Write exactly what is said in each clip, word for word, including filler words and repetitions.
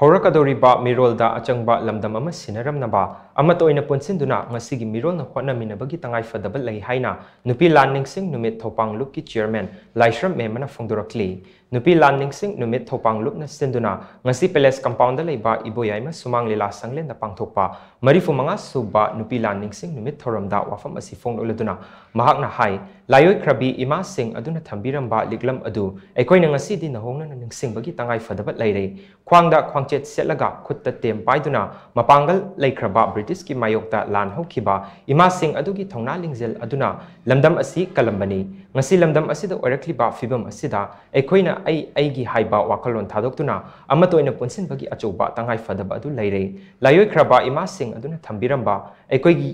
ꯍꯧꯔꯛꯀꯗꯧꯔꯤꯕ ꯃꯤꯔꯣꯜꯗ ꯑꯆꯪꯕ ꯂꯝꯗꯝ ꯑꯃ ꯁꯤꯟꯅꯔꯝꯅꯕ ꯑꯃꯠꯇ ꯑꯣꯏꯅ ꯄꯨꯟꯁꯤꯟꯗꯨꯅ ꯉꯁꯤꯒꯤ ꯃꯤꯔꯣꯜꯅ ꯍꯣꯠꯅꯃꯤꯟꯅꯕꯒꯤ ꯇꯉꯥꯏꯐꯗꯕ ꯂꯩ ꯍꯥꯏꯅ ꯅꯨꯄꯤ ꯂꯥꯟ ꯅꯤꯡꯁꯤꯡ ꯅꯨꯃꯤꯠ ꯊꯧꯄꯥꯡ ꯂꯨꯞꯀꯤ ꯆꯤꯌꯔꯃꯦꯟ ꯂꯥꯏꯁ꯭ꯔꯝ ꯃꯦꯝꯕꯅ ꯐꯣꯡꯗꯣꯔꯛꯂꯤ꯫ ꯅꯨꯄꯤ ꯂꯥꯟ ꯅꯤꯡꯁꯤꯡ ꯅꯨꯃꯤꯠ ꯊꯧꯄꯥꯡ ꯂꯨꯞꯅ ꯁꯤꯟꯗꯨꯅ ꯉꯁꯤ ꯄꯦꯂꯦꯁ ꯀꯝꯄꯥꯎꯟꯗ ꯂꯩꯕ ꯏꯕꯣꯌꯥꯏꯃ ꯁꯨꯃꯥꯡ ꯂꯤꯂꯥ ꯁꯪꯂꯦꯟꯗ ꯄꯥꯡꯊꯣꯛꯄ ꯃꯔꯤꯐꯨ ꯃꯉꯥ ꯁꯨꯕ ꯅꯨꯄꯤ ꯂꯥꯟ ꯅꯤꯡꯁꯤꯡ ꯅꯨꯃꯤꯠ ꯊꯧꯔꯝꯗ ꯋꯥꯐꯝ ꯑꯁꯤ ꯐꯣꯡꯗꯣꯛꯂꯗꯨꯅ ꯃꯍꯥꯛꯅ ꯍꯥꯏ, ꯂꯥꯏꯑꯣꯏꯈ꯭ꯔꯕꯤ ꯏꯃꯥꯁꯤꯡ ꯑꯗꯨꯅ ꯊꯝꯕꯤꯔꯝꯕ ꯂꯤꯛꯂꯝ ꯑꯗꯨ ꯑꯩꯈꯣꯏꯅ ꯉꯁꯤꯗꯤ ꯅꯧꯍꯧꯅꯅ ꯅꯤꯡꯁꯤꯡꯕꯒꯤ ꯇꯉꯥꯏꯐꯗꯕ ꯂꯩꯔꯦ꯫ ꯈ꯭ꯋꯥꯡꯗ ꯈ꯭ꯋꯥꯡꯆꯦꯠ ꯁꯦꯠꯂꯒ ꯈꯨꯠꯇ ꯇꯦꯝ ꯄꯥꯏꯗꯨꯅ ꯃꯄꯥꯡꯒꯜ ꯂꯩꯈ꯭ꯔꯕ ꯕ꯭ꯔꯤꯇꯤꯁꯀꯤ ꯃꯥꯌꯣꯛꯇ ꯂꯥꯟ ꯍꯧꯈꯤꯕ ꯏꯃꯥꯁꯤꯡ ꯑꯗꯨꯒꯤ ꯊꯧꯅꯥ ꯂꯤꯡꯖꯦꯜ ꯑꯗꯨꯅ ꯂꯝꯗꯝ ꯑꯁꯤ ꯀꯜꯂꯝꯕꯅꯤ꯫ ꯉꯁꯤ ꯂꯝꯗꯝ ꯑꯁꯤꯗ ꯑꯣꯏꯔꯛꯂꯤꯕ ꯐꯤꯕꯝ ꯑꯁꯤꯗ ꯑꯩꯈꯣꯏꯅ ꯑꯩ ꯑꯩꯒꯤ ꯍꯥꯏꯕ ꯋꯥꯈꯜꯂꯣꯟ ꯊꯥꯗꯣꯛꯇꯨꯅ ꯑꯃꯠꯇ ꯑꯣꯏꯅ ꯄꯨꯟꯁꯤꯟꯕꯒꯤ ꯑꯆꯧꯕ ꯇꯉꯥꯏꯐꯗꯕ ꯑꯗꯨ ꯂꯩꯔꯦ꯫ ꯂꯥꯏꯑꯣꯏꯈ꯭ꯔꯕ ꯏꯃꯥꯁꯤꯡ ꯑꯗꯨꯅ ꯊꯝꯕꯤꯔꯝꯕ ꯑꯩꯈꯣꯏꯒꯤ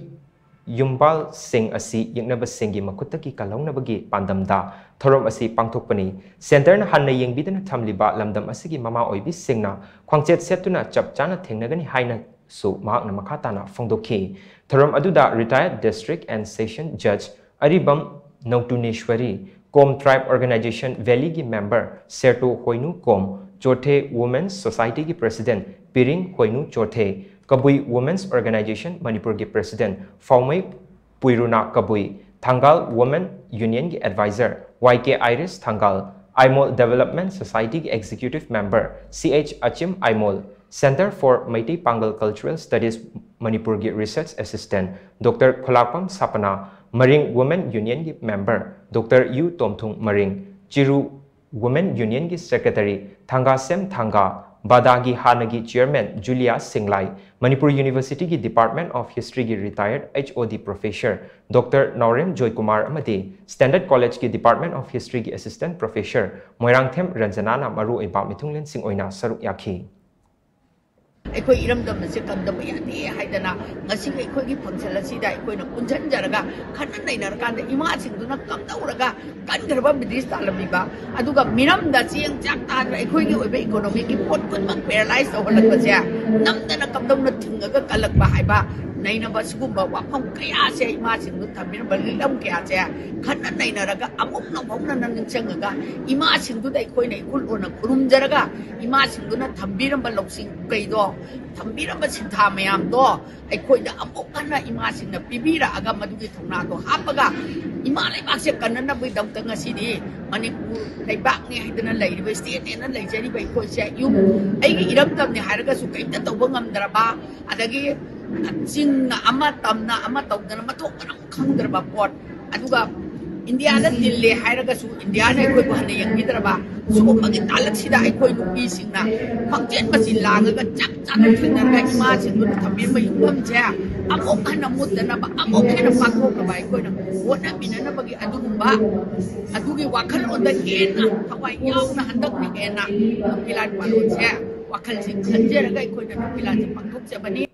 ꯌꯨꯝꯕꯥꯜꯁꯤꯡ ꯑꯁꯤ ꯌꯦꯛꯅꯕꯁꯤꯡꯒꯤ ꯃꯈꯨꯠꯇꯒꯤ ꯀꯜꯍꯧꯅꯕꯒꯤ ꯄꯥꯟꯗꯝꯗ ꯊꯧꯔꯝ ꯑꯁꯤ ꯄꯥꯡꯊꯣꯛꯄꯅꯤ꯫ ꯁꯦꯟꯇꯔꯅ ꯍꯟꯅ ꯌꯦꯡꯕꯤꯗꯅ ꯊꯝꯂꯤꯕ ꯂꯝꯗꯝ ꯑꯁꯤꯒꯤ ꯃꯃꯥ ꯑꯣꯏꯕꯤꯁꯤꯡꯅ ꯈ꯭ꯋꯥꯡꯆꯦꯠ ꯁꯦꯠꯇꯨꯅ ꯆꯞ ꯆꯥꯅ ꯊꯦꯡꯅꯒꯅꯤ ꯍꯥꯏꯅꯁꯨ ꯃꯍꯥꯛꯅ ꯃꯈꯥ ꯇꯥꯅ ꯐꯣꯡꯗꯣꯛꯈꯤ꯫ ꯊꯧꯔꯝ ꯑꯗꯨꯗ retired district and session judge Aribam Noutuneswari, Kom tribe organization ꯚꯦꯂꯤꯒꯤ ꯃꯦꯝꯕꯔ ꯁꯦꯔꯇꯣ ꯍꯣꯏꯅꯨ ꯀꯣꯝ, ꯆꯣꯊꯦ Women's Societyꯒꯤ president Piring Hoinu Chothe, Kabui Women's Organization ꯃꯅꯤꯄꯨꯔꯒꯤ president ꯐꯥꯎꯃꯩ ꯄꯨꯏꯔꯨꯅꯥ ꯀꯕꯨꯏ, ꯊꯪꯒꯥꯜ Women Unionꯒꯤ advisor Y K Iris Thangal, Aimol Development Societyꯒꯤ executive member C H Achim Aimol, Center for Meitei Pangal Cultural Studies ꯃꯅꯤꯄꯨꯔꯒꯤ research assistant doctor Kholakpam Sapna, Maring Women Unionꯒꯤ member doctor U Tomthung Maring, Chiru Women Unionꯒꯤ secretary ꯊꯥꯡꯒꯥꯁꯦꯝ Thanga, ꯕꯥꯗꯥꯒꯤ ꯍꯥꯟꯅꯒꯤ chairman Julia Singlai, Manipur Universityꯒꯤ Department of Historyꯒꯤ retired H O D professor doctor Naorem Joykumar ꯑꯃꯗꯤ Standard Collegeꯀꯤ Department of Historyꯒꯤ assistant professor Moirangthem ꯔꯟꯖꯅꯥꯅ ꯃꯔꯨꯑꯣꯏꯕ ꯃꯤꯊꯨꯡꯂꯦꯟꯁꯤꯡ ꯑꯣꯏꯅ ꯁꯔꯨꯛ ꯌꯥꯈꯤ꯫ ꯑꯩꯈꯣꯏ ꯏꯔꯝꯗꯝ ꯑꯁꯤ ꯀꯝꯗꯕ ꯌꯥꯗꯦ ꯍꯥꯏꯗꯅ ꯉꯁꯤꯒꯤ ꯑꯩꯈꯣꯏꯒꯤ function ꯑꯁꯤꯗ ꯑꯩꯈꯣꯏꯅ ꯄꯨꯟꯁꯤꯟꯖꯔꯒ ꯈꯟꯅ ꯅꯩꯅꯔꯀꯥꯟꯗ ꯏꯃꯥꯁꯤꯡꯗꯨꯅ ꯀꯝꯗꯧꯔꯒ ꯀꯟꯈ꯭ꯔꯕ ꯕ꯭ꯔꯤꯇꯤꯁ ꯇꯥꯜꯂꯝꯃꯤꯕ, ꯑꯗꯨꯒ ꯃꯤꯔꯝꯗ ꯆꯦꯡ ꯆꯥꯛ ꯇꯥꯗꯅ ꯑꯩꯈꯣꯏꯒꯤ ꯑꯣꯏꯕ economyꯒꯤ ꯄꯣꯠ ꯄꯨꯝꯅꯃꯛ paralyze ꯇꯧꯍꯜꯂꯛꯄꯁꯦ ꯅꯝꯗꯅ ꯀꯝꯗꯧꯅ ꯊꯤꯡꯉꯒ ꯀꯜꯂꯛꯄ ꯍꯥꯏꯕ ꯅꯩꯅꯕ ꯁꯤꯒꯨꯝꯕ ꯋꯥꯐꯝ ꯀꯌꯥꯁꯦ, ꯏꯃꯥꯁꯤꯡꯗꯨ ꯊꯝꯕꯤꯔꯝꯕ ꯂꯤꯛꯂꯝ ꯀꯌꯥꯁꯦ ꯈꯟꯅ ꯅꯩꯅꯔꯒ, ꯑꯃꯨꯛ ꯅꯧꯍꯧꯅꯅ ꯅꯤꯡꯁꯤꯡꯉꯒ, ꯏꯃꯥꯁꯤꯡꯗꯨꯗ ꯑꯩꯈꯣꯏꯅ ꯏꯈꯨꯠ ꯂꯣꯟꯅ ꯈꯨꯔꯨꯝꯖꯔꯒ, ꯏꯃꯥꯁꯤꯡꯗꯨꯅ ꯊꯝꯕꯤꯔꯝꯕ ꯂꯧꯁꯤꯡ ꯀꯩꯗꯣ, ꯊꯝꯕꯤꯔꯝꯕ ꯁꯤꯟꯊꯥ ꯃꯌꯥꯝꯗꯣ ꯑꯩꯈꯣꯏꯗ ꯑꯃꯨꯛ ꯍꯟꯅ ꯏꯃꯥꯁꯤꯡꯅ ꯄꯤꯕꯤꯔꯛꯑꯒ, ꯃꯗꯨꯒꯤ ꯊꯧꯅꯥꯗꯣ ꯍꯥꯞꯄꯒ ꯏꯃꯥ ꯂꯩꯕꯥꯛꯁꯦ ꯀꯟꯅꯅꯕꯒꯤꯗꯃꯛꯇ ꯉꯁꯤꯗꯤ ꯃꯅꯤꯄꯨꯔ ꯂꯩꯕꯥꯛꯅꯤ ꯍꯥꯏꯗꯅ ꯂꯩꯔꯤꯕ, ꯁ꯭ꯇꯦꯠꯅꯦꯅ ꯂꯩꯖꯔꯤꯕ ꯑꯩꯈꯣꯏꯁꯦ, ꯌꯨꯝ, ꯑꯩꯒꯤ ꯏꯔꯝꯗꯝꯅꯤ ꯍꯥꯏꯔꯒꯁꯨ ꯀꯔꯤꯝꯇ ꯇꯧꯕ ꯉꯝꯗ꯭ꯔꯕ, ꯑꯗꯒꯤ ꯆꯤꯡꯅ ꯑꯃ, ꯇꯝꯅ ꯑꯃ ꯇꯧꯗꯅ ꯃꯊꯣꯡ ꯃꯔꯝ ꯈꯪꯗ꯭ꯔꯕ ꯄꯣꯠ, ꯑꯗꯨꯒ ꯏꯟꯗꯤꯌꯥꯗ ꯇꯤꯜꯂꯦ ꯍꯥꯏꯔꯒꯁꯨ ꯏꯟꯗꯤꯌꯥꯅ ꯑꯩꯈꯣꯏꯕꯨ ꯍꯟꯅ ꯌꯦꯡꯕꯤꯗ꯭ꯔꯕ, ꯁꯤꯒꯨꯝꯕꯒꯤ ꯇꯥꯂꯛꯁꯤꯗ ꯑꯩꯈꯣꯏ ꯅꯨꯄꯤꯁꯤꯡꯅ ꯈꯪꯆꯦꯟ ꯃꯆꯤꯟ ꯂꯥꯡꯉꯒ ꯆꯞ ꯆꯥꯅ ꯊꯦꯡꯅꯔꯒ ꯏꯃꯥꯁꯤꯡꯗꯨꯅ ꯊꯝꯕꯤꯔꯝꯕ ꯌꯨꯝꯐꯝꯁꯦ ꯑꯃꯨꯛ ꯍꯟꯅ ꯃꯨꯠꯇꯅꯕ, ꯑꯃꯨꯛ ꯍꯦꯟꯅ ꯄꯥꯛꯊꯣꯛꯅꯕ ꯑꯩꯈꯣꯏꯅ ꯍꯣꯠꯅꯃꯤꯟꯅꯅꯕꯒꯤ ꯑꯗꯨꯒꯨꯝꯕ, ꯑꯗꯨꯒꯤ ꯋꯥꯈꯜꯂꯣꯟꯗ ꯍꯦꯟꯅ ꯊꯋꯥꯏ ꯌꯥꯎꯅ ꯍꯟꯗꯛꯅ ꯍꯦꯟꯅ ꯅꯨꯄꯤ ꯂꯥꯟ ꯄꯥꯂꯣꯟꯁꯦ ꯋꯥꯈꯜꯁꯤ ꯈꯟꯖꯔꯒ ꯑꯩꯈꯣꯏꯅ ꯅꯨꯄꯤ ꯂꯥꯟꯁꯦ ꯄꯥꯡꯊꯣꯛꯆꯕꯅꯤ꯫